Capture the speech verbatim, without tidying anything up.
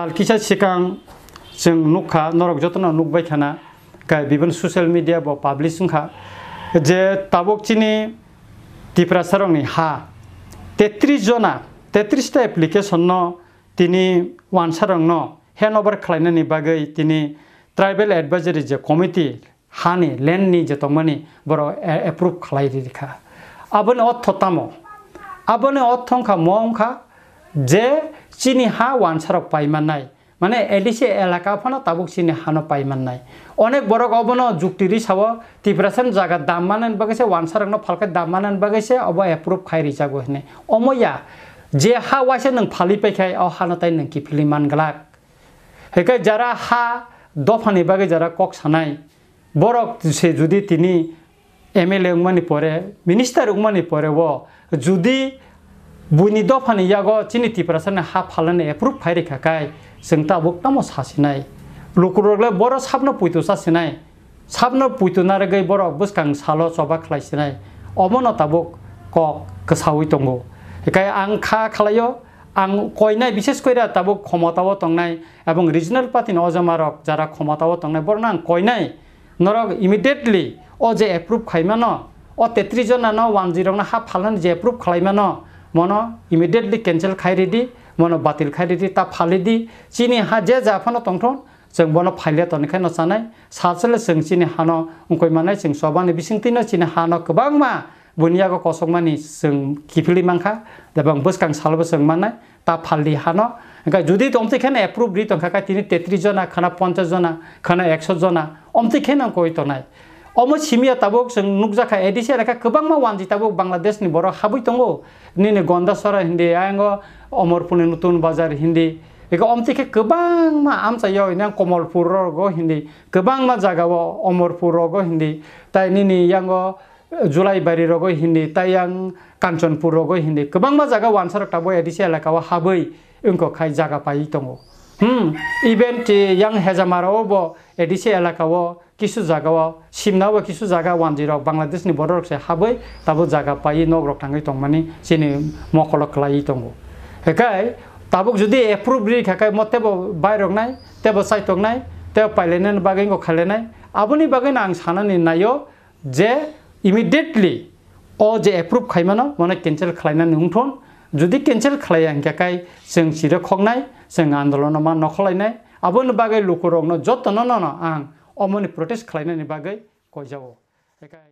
Sal kisa sikang chwng nukha, norok jotono nukbai khana, kai bibin social media bo publish wngkha je tabuk chini Tiprasarokni ha tetris jona, tetris ta application no tini wansarokno handover khlainani bagwi tini Tribal Advisory je committee hani, land ni je tongmani borok a-, approve khlai ri kha. Aboni ortho tamo? Aboni ortho wngkha, mo wngkha je chini ha wansarok pai mannai, mane A D C elaka phano tabuk chini hano pai mannai. Onek borok obono jukti ri sao, Tiprasani jaga dam manani bagwi se, wansarokno phalkhe dam manani bagwi se obo approve khai rijago hinwi. Omo ya, je ha waisa nwng phalwi paikha, o hano tai nwng kiphilwi man glak. Hwnkhe jara ha dophani bagwi jara kok sanai, borok se judi tini M L A wngmani pore, minister wngmani pore o judi buini dophani yago chini Tiprasani ha phalnani approve phai rikha kai, chwng tabuk tamo sasinai? Lukurok le boro sabno puitu sasinai, sabno puitu narwgwi borok bwskang salo choba khlai sinai, omono tabuk kok kwsaui tongo. Hwnkhe ang kha khlaio, ang koinai, bishes koira tabuk khomotao tongnai ebong regional party ni ojamarok jara khomotao tongnai, borokno ang koinai, norok immediately o je approve khaimano, o tetris jona no wanjwi rokno ha phalnani je approve khlaimano, mono immediately cancel khai ridi, mono batil khai ridi, ta phalwi di. Chini ha je ja phano tongthon, chwng bono phaile toni khe no chanai, sal sale chwng chini hano wngkoi manai, chwng chobani bisingtwi no chini hano kwbangma buini yago kosokmani chwng kiphilwi mankha, ebong bwskang salo bo chwng mannai, ta phaldi hano. Hwnkhe judi omtwi kheno approve ri tongkha khe tini tetris jona, khana ponchash jona, khana ekso jona, omtwi kheno wngkoi tonai. Omo simiya tabuk chwng nukjakha A D C elaka kwbangma wanjwi tabuk Bangladesh ni borok habwi tongo. Nini Gondasora hindi, ayang o Omorpur ni Nutun Bazar hindi. Eko omtwi khe kwbangma amchaio, inang Komolpur rogo hindi, kwbangma jaga o Omorpur rogo hindi, tai nini yango Julaibari rogo hindi, tai yang Kanchanpur rogo hindi, kwbangma jaga wansarok tabuk A D C elaka o habwi wngkok khai jaga paiwi tongo. Hmm, even ti yang Hejamara o bo A D C elaka o kisu jaga o, Simna o bo kisu jaga wanjwi rok Bangladesh ni borok rok se habwi tabuk jaga paiwi nok rok tangwi tongmani chini mokolo kwlaiwi tongo. Hekai tabuk judi approve ri kha khe mo tebo bai rok nai, tebo chaitok nai, tebo pailainani bagwi wngkok khailainai. Aboni bagwi no ang sanani naio je immediately o je approve khaimano mono cancel khlainani wngthon. Judi cancel khlaiya hwnkhe kai chwng chiro khoknai, chwng andolono ma nokholainai. Aboni bagwi lukurokno jotono no, no ang omoni protest khlainani bagwi koijago. Hekai